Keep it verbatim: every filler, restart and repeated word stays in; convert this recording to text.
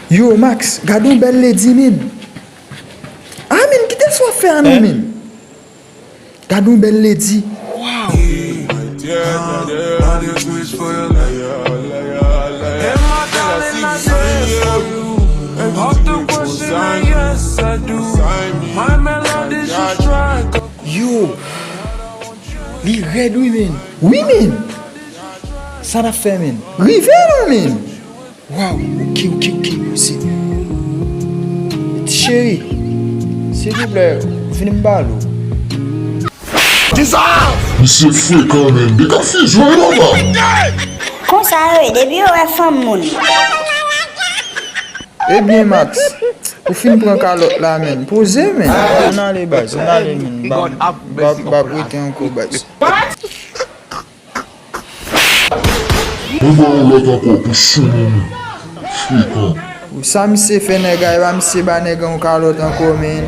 Yo, Max, gad yon bèl lady, min. Ah, min, kite sa w ap fè a non, min. Gad yon bèl lady. Wow. Yo, li rèd wi, min. Wi, min. Sa n ap fè, min? Rive non, min. Waw, oke, oke, oke, mèsi. Ti cheri, silvouplè, vin m pale w. Kisa? Misye frekan, men. Li ka fizye, papa. Konsa yo ye, depi yo wè fanm moun. Ebyen, Max, ou fin pran kalòt la, men. Poze, men. Ann ale, baz, ann ale, men. M p ap, m p ap, m p ap rete ankò, baz. Mwen ba w lòt ankò pou sou moun. Frekan. Sa misye fè nèg a, e pa misye ba nèg an yon kalòt ankò, men.